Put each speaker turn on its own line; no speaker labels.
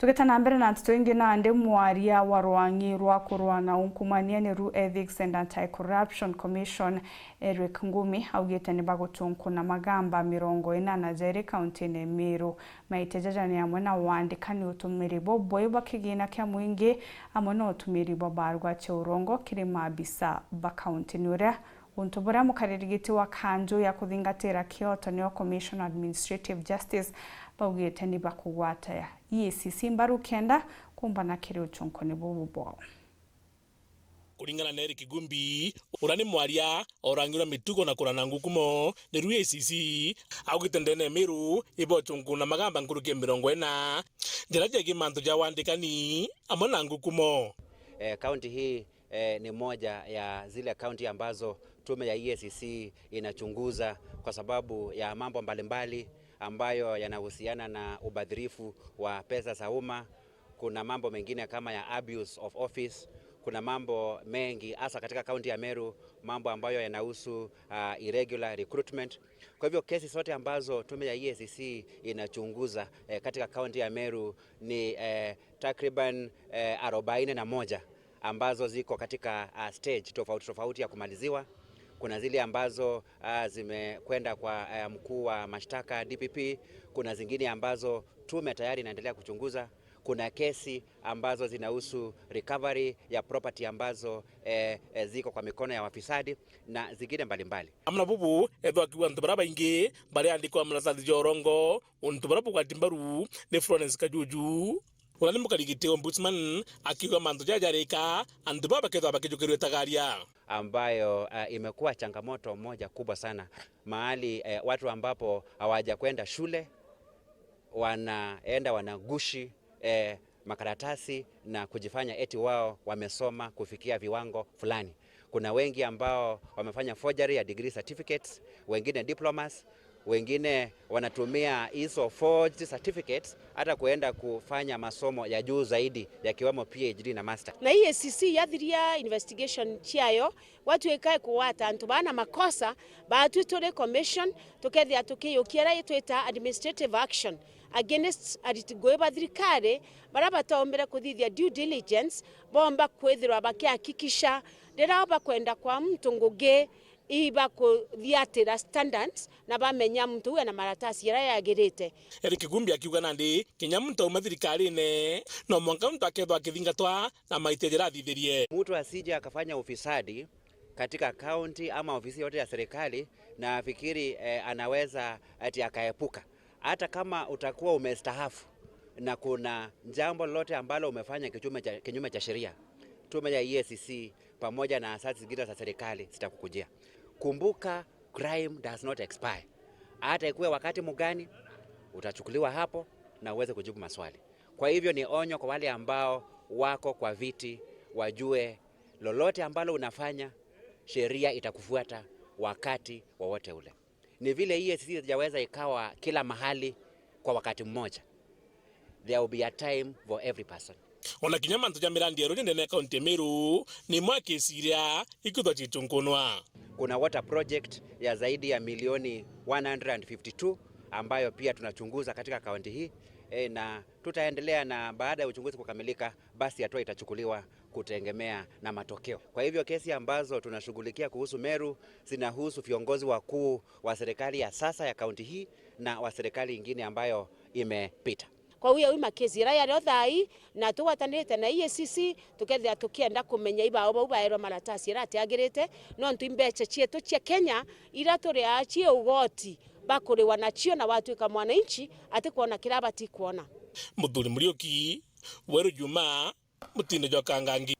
Tugitana mbere na nteto ingi nandi, mwaria wa rwangi rwa kurwa na unkumania ni Ru Ethics and Anti-Corruption Commission Eric Ngumi augite ni bagutunkuna magamba 42 kaunti-ini Meru. Maitejajani amwe na wandikani utumiri boboi bwa kigina kia mwingi amwe na utumiri bwa barua chia urongo kiri maabisa ba kaunti. Ni uria untu buria mukaririgiti wa kanju ya kuthingatira kioto nio Commission Administrative Justice baugite ni bakugwata EACC mbaru kenda kumbana kiri uchunkoni bubu bwao.
Kulingana na Eric Gumbi, uria ni mwaria orangirwa mitugo na kurana ngukumo ni ru EACC, augite ndene Meru ibochungu na magamba nkurukie 40 njira jegi mantu ja wandikani amwe na ngukumo.
Kaunti hii ni moja ya zile kaunti ambazo tume ya EACC inachunguza kwa sababu ya mambo mbalimbali ambayo yanahusiana na ubadhirifu wa pesa za umma. Kuna mambo mengine kama ya abuse of office. Kuna mambo mengi hasa katika kaunti ya Meru, mambo ambayo yanahusu irregular recruitment. Kwa hivyo kesi zote ambazo tume ya EACC inachunguza katika kaunti ya Meru ni takriban 41 ambazo ziko katika stage tofauti tofauti ya kumaliziwa. Kuna zile ambazo zimekwenda kwa mkuu wa mashtaka DPP, kuna zingine ambazo tume tayari inaendelea kuchunguza. Kuna kesi ambazo zinahusu recovery ya property ambazo ziko kwa mikono ya wafisadi na zingine mbalimbali.
Amna bubu ethwa akiwa antu baria baingi baria andikwa maratathi ja urongo untu baria bugwati mbaru ni Florence Kajuju uria ni mukarigiti ombudsman akiuga mantu jajarika antu baba bakethwa bakijukirwe tagaria.
Ambayo imekuwa changamoto moja kubwa sana mahali watu ambapo hawajakwenda shule wanaenda wanagushi makaratasi na kujifanya eti wao wamesoma kufikia viwango fulani. Kuna wengi ambao wamefanya forgery ya degree certificates, wengine diplomas, wengine wanatumia hizo forged certificates hata kuenda kufanya masomo ya juu zaidi yakiwemo PhD na master.
Na EACC yathiria investigation chiayo watuikae kuwata antu bana makosa batwiture commission tukethia tukiyukiera itwita administrative action against aritigoi ba thirikari baria batombere kuthithia due diligence bomba kwithirwa bakihakikisha rira bakwenda kwa mtu ngugi iba kuthiatira standards na bamenya mtu na maratasi yaria yagirite.
Eric Gumbi akiuga nandi kinya mtu auma thirikari-ini no mwanka mtu akethwa akithingatwa na maite athithirie.
Mtu asije akafanya ufisadi katika kaunti ama ofisi yote ya serikali na afikiri anaweza ati akaepuka. Hata kama utakuwa umestaafu na kuna jambo lolote ambalo umefanya kinyume cha sheria, tume ya EACC pamoja na asasi zingine za serikali zitakukujia. Kumbuka, crime does not expire. Hata ikuwe wakati mgani utachukuliwa hapo na uweze kujibu maswali. Kwa hivyo ni onyo kwa wale ambao wako kwa viti, wajue lolote ambalo unafanya sheria itakufuata wakati wowote ule. Ni vile EACC haijaweza ikawa kila mahali kwa wakati mmoja. There will be a time for every person.
Ona kinya mantu ja mirandi eru ndene kaunti Meru ni mwakiciria ikuthwa chichunkunwa.
Kuna water project ya zaidi ya milioni 152 ambayo pia tunachunguza katika kaunti hii na tutaendelea, na baada ya uchunguzi kukamilika basi hatua itachukuliwa kutegemea na matokeo. Kwa hivyo kesi ambazo tunashughulikia kuhusu Meru zinahusu viongozi wakuu wa serikali ya sasa ya kaunti hii na wa serikali ingine ambayo imepita.
Kwa hiyo ima kesi ira ya thai na tugwatanite na EACC tukethia tukienda kumenya ibao bau baerwa maratasi ira atiagirite no ntu imbeca cietu cia Kenya ira turia cie ugoti bakuriwa nacio na watuika mwananchi ati kuona kira bati kuona.
Muthuri Muriuki, Weru Juma, Mutindo jwa Kangangi.